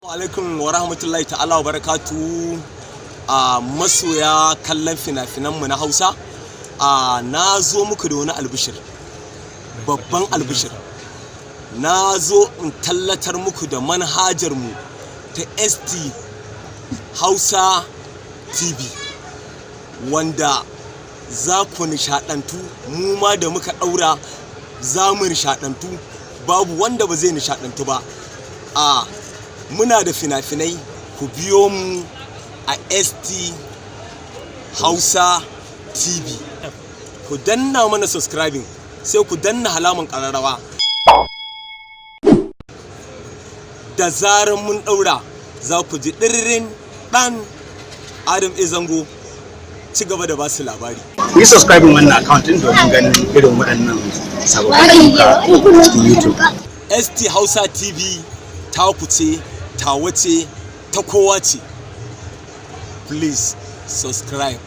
Alaikum wa rahmatullahi ta'ala wa barakatu. A masoya kallon fina-finanmu na Hausa, a na zo muku da wani albishir, babban albishir. Na zo in tallatar muku da manhajar mu ta ST Hausa TV, wanda za ku nishadantu. Mu ma da muka daura za mu nishadantu, babu wanda ba zai nishadantu ba. A muna da fina-finai, ku biyo mu a ST Hausa TV, ku danna mana subscribing, sai ku danna halaman ƙararrawa. Da zarar mun ɗaura, za ku ji ɗiririn. Ɗan Adam A Zango, ci gaba da ba su labari. Ku yi subscribing wannan account din domin ganin irin waɗannan sababbin ayyuka cikin YouTube. ST Hausa TV ta ku ce, tawa ce, ta kowa ce. Please subscribe.